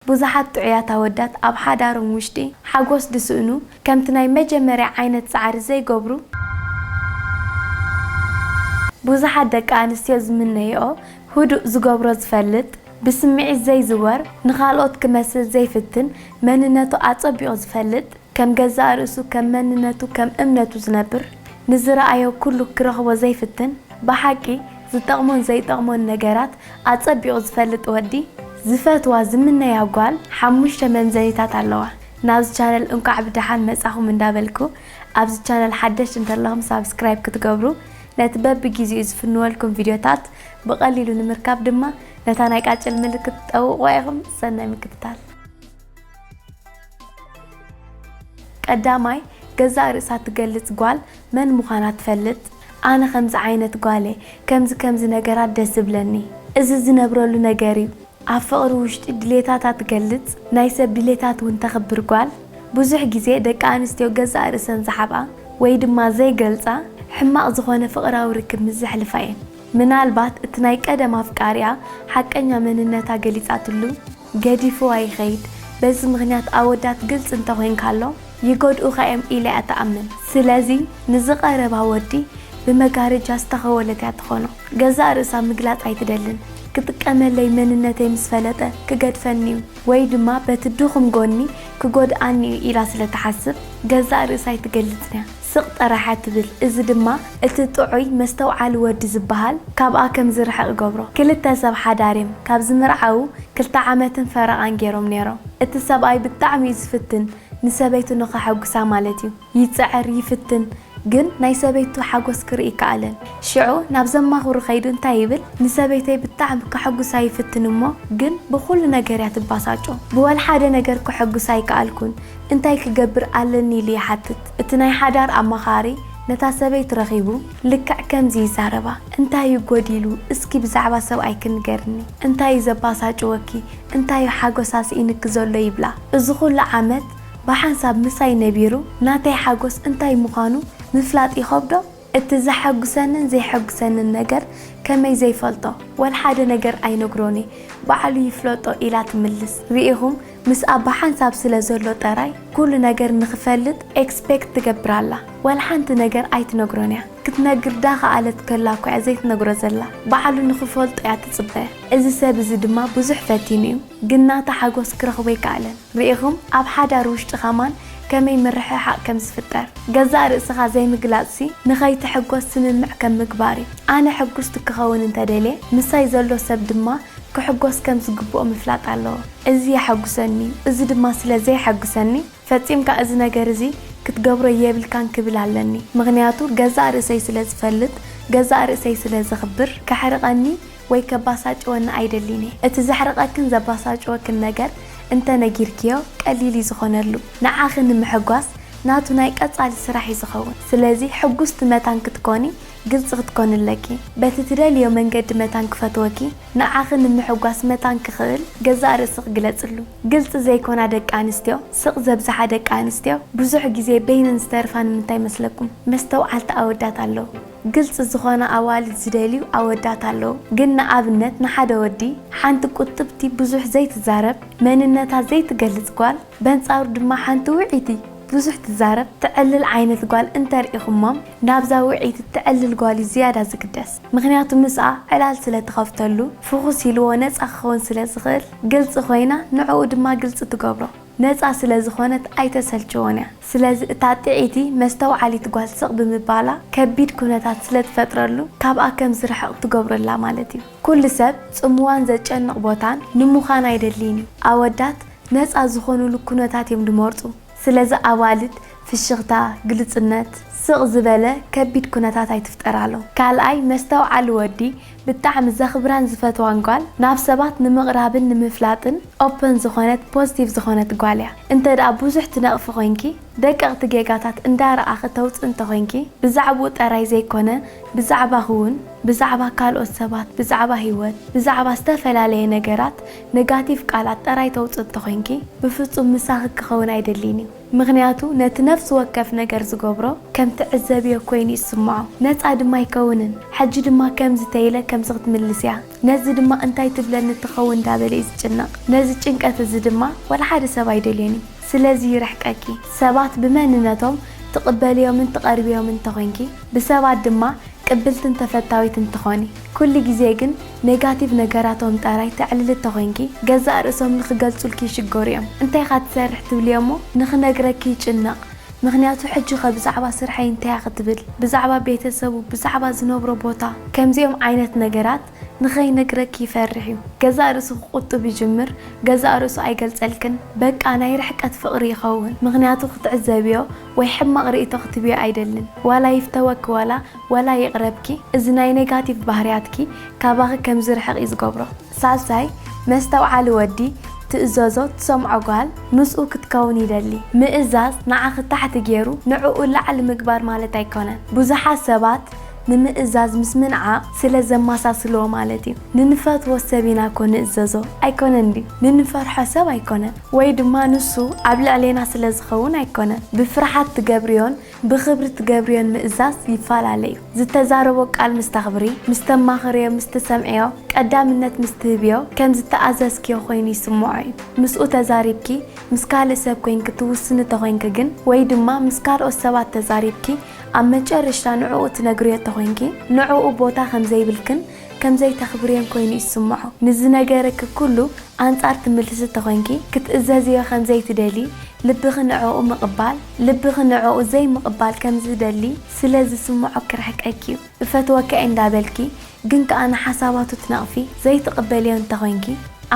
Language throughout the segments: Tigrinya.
ብዙሓት ጥዑያት ኣወዳት ኣብ ሓዳሮም ውሽጢ ሓጎስ ዝስእኑ፣ ከምቲ ናይ መጀመርያ ዓይነት ጻዕሪ ዘይገብሩ። ብዙሓት ደቂ ኣንስትዮ ዝምነይኦ፣ ህዱእ ዝገብሮ ዝፈልጥ፣ ብስምዒት ዘይዝወር፣ ንኻልኦት ክመስል ዘይፍትን፣ መንነቱ ኣጸቢቑ ዝፈልጥ፣ ከም ገዛእ ርእሱ፣ ከም መንነቱ፣ ከም እምነቱ ዝነብር፣ ንዝረኣዮ ኩሉ ክረኽቦ ዘይፍትን፣ ብሓቂ ዝጠቕሞን ዘይጠቕሞን ነገራት ኣጸቢቑ ዝፈልጥ ወዲ፣ ዝፈትዋ ዝምነያ ጓል ሓሙሽተ መምዘኒታት ኣለዋ። ናብዚ ቻነል እንኳዕ ብደሓን መጻኹም እንዳበልኩ፣ ኣብዚ ቻነል ሓደሽቲ እንተለኹም ሳብስክራይብ ክትገብሩ፣ ነቲ በብጊዜኡ ዝፍንወልኩም ቪድዮታት ብቐሊሉ ንምርካብ ድማ ነታ ናይ ቃጭል ምልክት ጠውቑዋ ኢኹም። ሰናይ ምክትታል። ቀዳማይ፣ ገዛእ ርእሳ ትገልጽ ጓል መን ምዃና ትፈልጥ። ኣነ ከምዚ ዓይነት ጓል እየ፣ ከምዚ ከምዚ ነገራት ደስ ዝብለኒ። እዚ ዝነብረሉ ነገር እዩ። ኣብ ፍቕሪ ውሽጢ ድሌታታ ትገልጽ፣ ናይ ሰብ ድሌታት እውን ተኽብር ጓል። ብዙሕ ግዜ ደቂ ኣንስትዮ ገዛእ ርእሰን ዝሓብኣ ወይ ድማ ዘይገልጻ፣ ሕማቕ ዝኾነ ፍቕራዊ ርክብ ምስ ዘሕልፋ እየን። ምናልባት እቲ ናይ ቀደም ኣፍቃሪኣ ሓቀኛ መንነታ ገሊጻትሉ፣ ገዲፍዋ ይኸይድ። በዚ ምኽንያት ኣወዳት ግልጺ እንተኾይንካሎም ይጎድኡኻ እዮም ኢላ እያ ትኣምን። ስለዚ ንዝቐረባ ወዲ ብመጋረጃ ዝተኸወለት እያ ትኾኖ። ገዛእ ርእሳ ምግላጽ ኣይትደልን። ክጥቀመለይ መንነተይ ምስ ፈለጠ ክገድፈኒ እዩ ወይ ድማ በቲ ድኹም ጎኒ ክጎድኣኒ እዩ ኢላ ስለ ትሓስብ ገዛእ ርእሳ ኣይትገልጽን እያ። ስቕ ጥራሕ እያ ትብል። እዚ ድማ እቲ ጥዑይ መስተውዓሊ ወዲ ዝበሃል ካብኣ ከም ዝርሕቕ ይገብሮ። ክልተ ሰብ ሓዳር እዮም ካብ ዝምርዓዉ ክልተ ዓመትን ፈረቓን ገይሮም ነይሮም። እቲ ሰብኣይ ብጣዕሚ እዩ ዝፍትን ንሰበይቱ ንኸሐጉሳ ማለት እዩ። ይጽዕር፣ ይፍትን፣ ግን ናይ ሰበይቱ ሓጎስ ክርኢ ይከኣለን። ሽዑ ናብ ዘማኽሩ ከይዱ እንታይ ይብል? ንሰበይተይ ብጣዕሚ ከሐጉሳ ይፍትን እሞ ግን ብኹሉ ነገር እያ ትባሳጮ። ብወል ሓደ ነገር ከሐጉሳ ኣይከኣልኩን፣ እንታይ ክገብር ኣለኒ ኢሉ ይሓትት። እቲ ናይ ሓዳር ኣማኻሪ ነታ ሰበይቲ ረኺቡ ልክዕ ከምዚ ይዛረባ። እንታይ እዩ ጎዲሉ? እስኪ ብዛዕባ ሰብኣይኪ ንገርኒ። እንታይ እዩ ዘባሳጭወኪ? እንታይ እዩ ሓጎስ ኣስኢንኪ ዘሎ? ይብላ። እዚ ኩሉ ዓመት ብሓንሳብ ምሳይ ነቢሩ ናተይ ሓጎስ እንታይ ምዃኑ ምፍላጥ ይኸብዶ? እቲ ዘሐጉሰንን ዘይሐጉሰንን ነገር ከመይ ዘይፈልጦ? ወል ሓደ ነገር ኣይነግሮን እየ፣ ባዕሉ ይፍለጦ ኢላ ትምልስ። ርኢኹም? ምስኣ ብሓንሳብ ስለ ዘሎ ጥራይ ኩሉ ነገር ንኽፈልጥ ኤክስፔክት ትገብር ኣላ። ወላ ሓንቲ ነገር ኣይትነግሮን እያ። ክትነግር ዳኸኣለት ከላ እኮ እያ ዘይትነግሮ ዘላ። ባዕሉ ንኽፈልጦ እያ ትጽበ። እዚ ሰብ እዚ ድማ ብዙሕ ፈቲኑ እዩ፣ ግን ናታ ሓጎስ ክረኽቦ ኣይከኣለን። ርኢኹም? ኣብ ሓዳር ውሽጢ ኸማን ከመይ ምርሕሓቕ ከም ዝፍጠር። ገዛእ ርእስኻ ዘይምግላጽሲ ንኸይትሕጎስ ስምምዕ ከም ምግባር እዩ። ኣነ ሕጉስቲ ክኸውን እንተደልየ፣ ምሳይ ዘሎ ሰብ ድማ ክሕጎስ ከም ዝግብኦ ምፍላጥ ኣለዎ። እዚ የሐጉሰኒ እዩ፣ እዚ ድማ ስለ ዘየሐጉሰኒ፣ ፈጺምካ እዚ ነገር እዚ ክትገብሮ የብልካን ክብል ኣለኒ። ምኽንያቱ ገዛእ ርእሰይ ስለ ዝፈልጥ፣ ገዛእ ርእሰይ ስለ ዘኽብር፣ ከሕርቐኒ ወይ ከባሳጭወኒ ኣይደልን እየ። እቲ ዘሕርቐክን ዘባሳጭወክን ነገር እንተ ነጊርክዮ ቀሊል እዩ ዝኾነሉ። ንዓኺ ንምሕጓስ ናቱ ናይ ቀጻሊ ስራሕ እዩ ዝኸውን። ስለዚ ሕጉስቲ መታን ክትኮኒ ግልጺ ክትኮኒ ኣለኪ። በቲ ትደልዮ መንገዲ መታን ክፈትወኪ፣ ንዓኺ ንምሕጓስ መታን ክኽእል ገዛእ ርእስኺ ግለጽሉ። ግልጺ ዘይኮና ደቂ ኣንስትዮ፣ ስቕ ዘብዝሓ ደቂ ኣንስትዮ ብዙሕ ግዜ በይነን ዝተርፋ ንምንታይ መስለኩም? መስተውዓልቲ ኣወዳት ኣለዉ። ግልጺ ዝኾና ኣዋልድ ዝደልዩ ኣወዳት ኣለዉ። ግን ንኣብነት ንሓደ ወዲ ሓንቲ ቁጥብቲ ብዙሕ ዘይትዛረብ መንነታ ዘይትገልጽ ጓል በንጻሩ ድማ ሓንቲ ውዕይቲ ብዙሕ ትዛረብ ትዕልል ዓይነት ጓል እንተርኢኹሞም ናብዛ ውዕይቲ ትዕልል ጓል እዩ ዝያዳ ዝግደስ። ምኽንያቱ ምስኣ ዕላል ስለ ትኸፍተሉ ፍኹስ ኢልዎ ነጻ ክኸውን ስለ ዝኽእል ግልጺ ኮይና ንዕኡ ድማ ግልጺ ትገብሮ። ነጻ ስለ ዝኾነት ኣይተሰልችዎን እያ። ስለዚ እታ ጥዕይቲ መስተውዓሊት ጓል ስቕ ብምባላ ከቢድ ኩነታት ስለ ትፈጥረሉ ካብኣ ከም ዝርሕቕ ትገብረላ ማለት እዩ። ኩሉ ሰብ ጽምዋን ዘጨንቕ ቦታን ንምዃን ኣይደልይን እዩ። ኣወዳት ነጻ ዝኾኑሉ ኩነታት እዮም ዝመርጹ። ስለዚ ኣዋልድ ፍሽኽታ፣ ግልጽነት፣ ስቕ ዝበለ ከቢድ ኩነታት ኣይትፍጠራሎም። ካልኣይ መስተውዓሊ ወዲ ብጣዕሚ ዘኽብራን ዝፈትዋን ጓል ናብ ሰባት ንምቕራብን ንምፍላጥን ኦፐን ዝኾነት ፖዚቲቭ ዝኾነት ጓል እያ። እንተ ደኣ ብዙሕ ትነቕፊ ኮይንኪ ደቀቕቲ ጌጋታት እንዳረኣኺ ተውጽእ እንተኾይንኪ ብዛዕባኡ ጠራይ ዘይኮነ ብዛዕባኺ እውን ብዛዕባ ካልኦት ሰባት፣ ብዛዕባ ህይወት፣ ብዛዕባ ዝተፈላለየ ነገራት ነጋቲቭ ቃላት ጥራይ ተውጽእ እንተኾይንኪ፣ ብፍጹም ምሳኺ ክኸውን ኣይደልይን እዩ። ምኽንያቱ ነቲ ነፍሲ ወከፍ ነገር ዝገብሮ ከም ትዕዘብዮ ኮይኑ ይስምዖ። ነጻ ድማ ኣይከውንን። ሕጂ ድማ ከምዚ ተይለ ከምዚ ክትምልስ እያ። ነዚ ድማ እንታይ ትብለኒ ትኸውን እንዳበለ እዩ ዝጭነቕ። ነዚ ጭንቀት እዚ ድማ ወላ ሓደ ሰብ ኣይደልዮን እዩ። ስለዚ ይርሕቀኪ። ሰባት ብመንነቶም ትቕበልዮምን ትቐርብዮምን እንተኾይንኪ፣ ብሰባት ድማ ቅብልትን ተፈታዊትን ትኾኒ። ኩሉ ግዜ ግን ኔጋቲቭ ነገራቶም ጥራይ ተዕልሊ እንተኾይንኪ፣ ገዛእ ርእሶም ንኽገልጹልኪ ይሽገሩ እዮም። እንታይ ኢኻ ትሰርሕ ትብልዮ እሞ ንኽነግረኪ ይጭነቕ። ምኽንያቱ ሕጂ ኸ ብዛዕባ ስርሐይ እንታይ እያ ክትብል? ብዛዕባ ቤተሰቡ፣ ብዛዕባ ዝነብሮ ቦታ፣ ከምዚኦም ዓይነት ነገራት ንኸይነግረኪ ይፈርሕ እዩ። ገዛእ ርእሱ ክቁጥብ ይጅምር፣ ገዛእ ርእሱ ኣይገልጸልክን። በቃ ናይ ርሕቀት ፍቕሪ ይኸውን። ምኽንያቱ ክትዕዘብዮ ወይ ሕማቕ ርእይቶ ክትብዮ ኣይደልን። ዋላ ይፍተወኪ ዋላ፣ ዋላ ይቕረብኪ፣ እዚ ናይ ኔጋቲቭ ባህርያትኪ ካባኺ ከም ዝርሕቕ እዩ ዝገብሮ። ሳልሳይ፣ መስተውዓሊ ወዲ፣ ትእዘዞ፣ ትሰምዖ ጓል፣ ምስኡ ክትከውን ይደሊ። ምእዛዝ ንዓኺ ታሕቲ ገይሩ ንዕኡ ላዕሊ ምግባር ማለት ኣይኮነን። ብዙሓት ሰባት ንምእዛዝ ምስ ምንዓቕ ስለ ዘመሳስልዎ ማለት እዩ። ንንፈትዎ ሰብ ኢና እኮ ንእዘዞ፣ ኣይኮነን ድዩ? ንንፈርሖ ሰብ ኣይኮነን። ወይ ድማ ንሱ ኣብ ልዕሌና ስለ ዝኸውን ኣይኮነን። ብፍርሓት ትገብርዮን ብኽብሪ ትገብርዮን ምእዛዝ ይፈላለ እዩ። ዝተዛረቦ ቃል ምስ ተኽብሪ፣ ምስ ተማኽርዮ፣ ምስ ትሰምዕዮ፣ ቀዳምነት ምስ ትህብዮ፣ ከም ዝተኣዘዝክዮ ኮይኑ ይስምዖ እዩ። ምስኡ ተዛሪብኪ፣ ምስ ካልእ ሰብ ኮይንኪ ትውስኒ ተኾይንኪ ግን፣ ወይ ድማ ምስ ካልኦት ሰባት ተዛሪብኪ፣ ኣብ መጨረሽታ ንዕኡ ትነግርዮ ተኾይንኪ፣ ንዕኡ ቦታ ከም ዘይብልክን ከም ዘይተኽብርዮን ኮይኑ ይስምዖ። ንዝነገረኪ ኩሉ ኣንጻር ትምልሲ ተኾይንኪ፣ ክትእዘዝዮ ከም ዘይትደሊ፣ ልብኺ ንዕኡ ምቕባል፣ ልብኺ ንዕኡ ዘይምቕባል ከም ዝደሊ ስለ ዝስምዖ ክርሕቀኪ እዩ። እፈትወኪ እየ እንዳበልኪ፣ ግን ከኣ ንሓሳባቱ ትነቕፊ፣ ዘይትቕበልዮ እንተኾይንኪ፣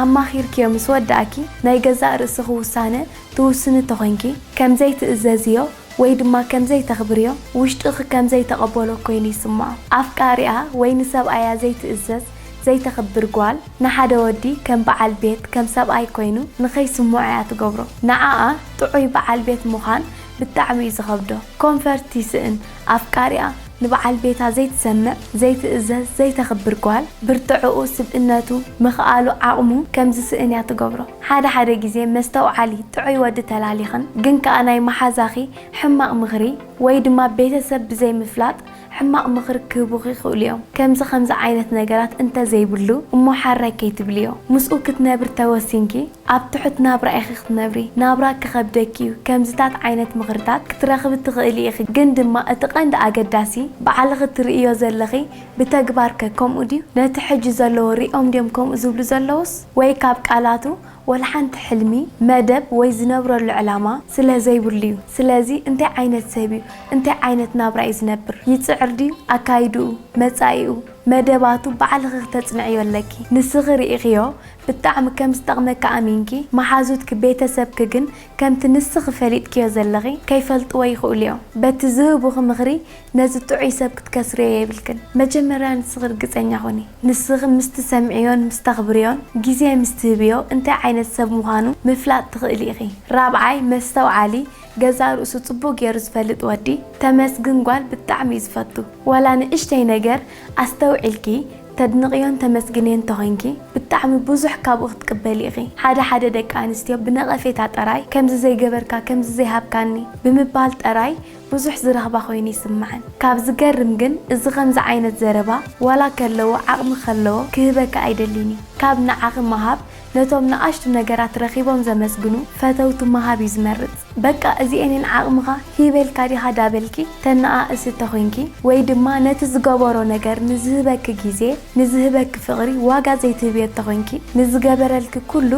ኣማኺርክዮ ምስ ወዳእኪ፣ ናይ ገዛእ ርእስኺ ውሳነ ትውስኒ ተኾይንኪ፣ ከም ዘይትእዘዝዮ ወይ ድማ ከም ዘይተኽብርዮ፣ ውሽጥኺ ከም ዘይተቐበሎ ኮይኑ ይስምዖ። ኣፍቃሪኣ ወይ ንሰብኣያ ዘይትእዘዝ፣ ዘይተኽብር ጓል፣ ንሓደ ወዲ ከም በዓል ቤት፣ ከም ሰብኣይ ኮይኑ ንኸይስምዖ እያ ትገብሮ። ንዓኣ ጥዑይ በዓል ቤት ምዃን ብጣዕሚ እዩ ዝኸብዶ። ኮንፈርት ይስእን። ኣፍቃሪኣ ንበዓል ቤታ ዘይትሰምዕ፣ ዘይትእዘዝ፣ ዘይተኽብር ጓል፣ ብርትዕኡ፣ ስብእነቱ፣ ምኽኣሉ፣ ዓቕሙ ከም ዝስእን እያ ትገብሮ። ሓደ ሓደ ግዜ መስተውዓሊ ጥዑይ ወዲ ተላሊኽን፣ ግን ከኣ ናይ መሓዛኺ ሕማቕ ምኽሪ ወይ ድማ ቤተሰብ ብዘይ ምፍላጥ ሕማቕ ምኽሪ ክህቡኺ ይኽእሉ እዮም። ከምዚ ከምዚ ዓይነት ነገራት እንተ ዘይብሉ እሞ ሓራይ ከይትብልዮ። ምስኡ ክትነብሪ ተወሲንኪ፣ ኣብ ትሑት ናብራ ኢኺ ክትነብሪ። ናብራ ክኸብደኪ እዩ። ከምዚታት ዓይነት ምኽርታት ክትረኽቢ ትኽእሊ ኢኺ። ግን ድማ እቲ ቀንዲ ኣገዳሲ፣ ባዕልኺ ትርእዮ ዘለኺ ብተግባር ከ ከምኡ ድዩ? ነቲ ሕጂ ዘለዎ ሪኦም ድዮም ከምኡ ዝብሉ ዘለዉስ? ወይ ካብ ቃላቱ ወላ ሓንቲ ሕልሚ፣ መደብ ወይ ዝነብረሉ ዕላማ ስለ ዘይብሉ እዩ። ስለዚ እንታይ ዓይነት ሰብ እዩ? እንታይ ዓይነት ናብራ እዩ ዝነብር? ይጽዕር ድዩ? ኣካይድኡ፣ መጻኢኡ፣ መደባቱ ባዕልኺ ክተጽንዕዮ ኣለኪ። ንስኺ ርኢኽዮ ብጣዕሚ ከም ዝጠቕመኪ ኣሚንኪ፣ መሓዙትኪ፣ ቤተሰብኪ ግን ከምቲ ንስኺ ፈሊጥክዮ ዘለኺ ከይፈልጥዎ ይኽእሉ እዮም። በቲ ዝህቡኺ ምኽሪ ነዚ ጥዑይ ሰብ ክትከስርዮ የብልክን። መጀመርያ ንስኺ ርግጸኛ ኹኒ። ንስኺ ምስ ትሰምዕዮን ምስ ተኽብርዮን ግዜ ምስ ትህብዮ እንታይ ዓይነት ሰብ ምዃኑ ምፍላጥ ትኽእሊ ኢኺ። ራብዓይ፣ መስተውዓሊ፣ ገዛእ ርእሱ ጽቡቕ ገይሩ ዝፈልጥ ወዲ፣ ተመስግን ጓል ብጣዕሚ እዩ ዝፈቱ። ዋላ ንእሽተይ ነገር ኣስተውዒልኪ ተድንቕዮን ተመስግንዮን እንተኾይንኪ፣ ብጣዕሚ ብዙሕ ካብኡ ክትቅበሊ ኢኺ። ሓደ ሓደ ደቂ ኣንስትዮ ብነቐፌታ ጥራይ፣ "ከምዚ ዘይገበርካ፣ ከምዚ ዘይሃብካኒ" ብምባል ጥራይ ብዙሕ ዝረኽባ ኮይኑ ይስምዐን። ካብ ዝገርም ግን፣ እዚ ከምዚ ዓይነት ዘረባ ዋላ ከለዎ፣ ዓቕሚ ከለዎ ክህበኪ ኣይደልን እዩ። ካብ ንዓኺ ምሃብ፣ ነቶም ንኣሽቱ ነገራት ረኺቦም ዘመስግኑ ፈተውቱ ምሃብ እዩ ዝመርጽ። "በቃ እዚኤን እየን ዓቕምኻ፣ ሂበልካ ዲኻ?" ዳበልኪ ተነኣእሲ ተኾይንኪ፣ ወይ ድማ ነቲ ዝገበሮ ነገር ንዝህበኪ ግዜ፣ ንዝህበኪ ፍቕሪ ዋጋ ዘይትህብዮ ተኾይንኪ፣ ንዝገበረልኪ ኩሉ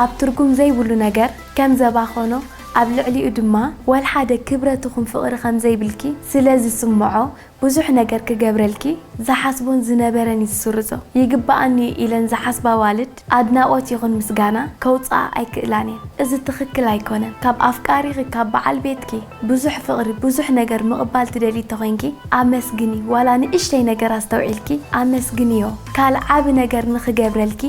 ኣብ ትርጉም ዘይብሉ ነገር ከም ዘባኸኖ፣ ኣብ ልዕሊኡ ድማ ወልሓደ ክብረት ይኹን ፍቕሪ ከም ዘይብልኪ ስለ ዝስምዖ፣ ብዙሕ ነገር ክገብረልኪ ዝሓስቦን ዝነበረን እዩ ዝስርዞ። ይግበኣኒ እዩ ኢለን ዝሓስባ ኣዋልድ ኣድናቖት ይኹን ምስጋና ከውጽኣ ኣይክእላን እየን። እዚ ትኽክል ኣይኮነን። ካብ ኣፍቃሪኺ፣ ካብ በዓል ቤትኪ ብዙሕ ፍቕሪ፣ ብዙሕ ነገር ምቕባል ትደልዪ እንተኾይንኪ፣ ኣመስግኒ። ዋላ ንእሽተይ ነገር ኣስተውዒልኪ ኣመስግንዮ። ካልእ ዓቢ ነገር ንኽገብረልኪ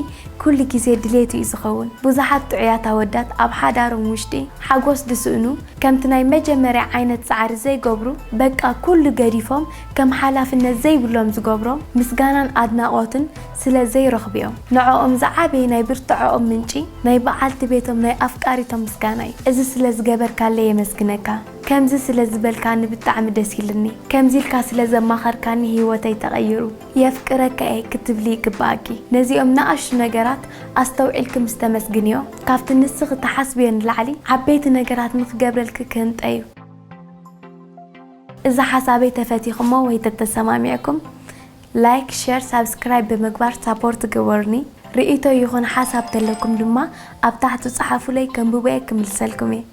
ኩሉ ግዜ ድሌቱ እዩ ዝኸውን። ብዙሓት ጥዑያት ኣወዳት ኣብ ሓዳሮም ውሽጢ ሓጎስ ዝስእኑ፣ ከምቲ ናይ መጀመርያ ዓይነት ጻዕሪ ዘይገብሩ፣ በቃ ኩሉ ገዲፎም ከም ሓላፍነት ዘይብሎም ዝገብሮም ምስጋናን ኣድናቖትን ስለ ዘይረኽቡ እዮም። ንዕኦም ዝዓበየ ናይ ብርትዐኦም ምንጪ ናይ በዓልቲ ቤቶም ናይ ኣፍቃሪቶም ምስጋና እዩ። እዚ ስለ ዝገበርካለይ የመስግነካ። ከምዚ ስለ ዝበልካኒ ብጣዕሚ ደስ ኢልኒ። ከምዚ ኢልካ ስለ ዘማኸርካኒ ህይወተይ ተቐይሩ። የፍቅረካ እየ ክትብሊ ይግባኣኪ። ነዚኦም ንኣሽቱ ነገራት ኣስተውዒልኪ ምስ ተመስግንዮ፣ ካብቲ ንስኺ ትሓስብዮ ንላዕሊ ዓበይቲ ነገራት ንኽገብረልኪ ክህንጠ እዩ። እዚ ሓሳበይ ተፈቲኽሞ ወይ ተተሰማሚዕኩም፣ ላይክ፣ ሸር፣ ሳብስክራይብ ብምግባር ሳፖርት ግበሩኒ። ርእይቶ ይኹን ሓሳብ ተለኩም ድማ ኣብ ታሕቲ ጸሓፉለይ፣ ከንብቦ እየ ክምልሰልኩም እየ።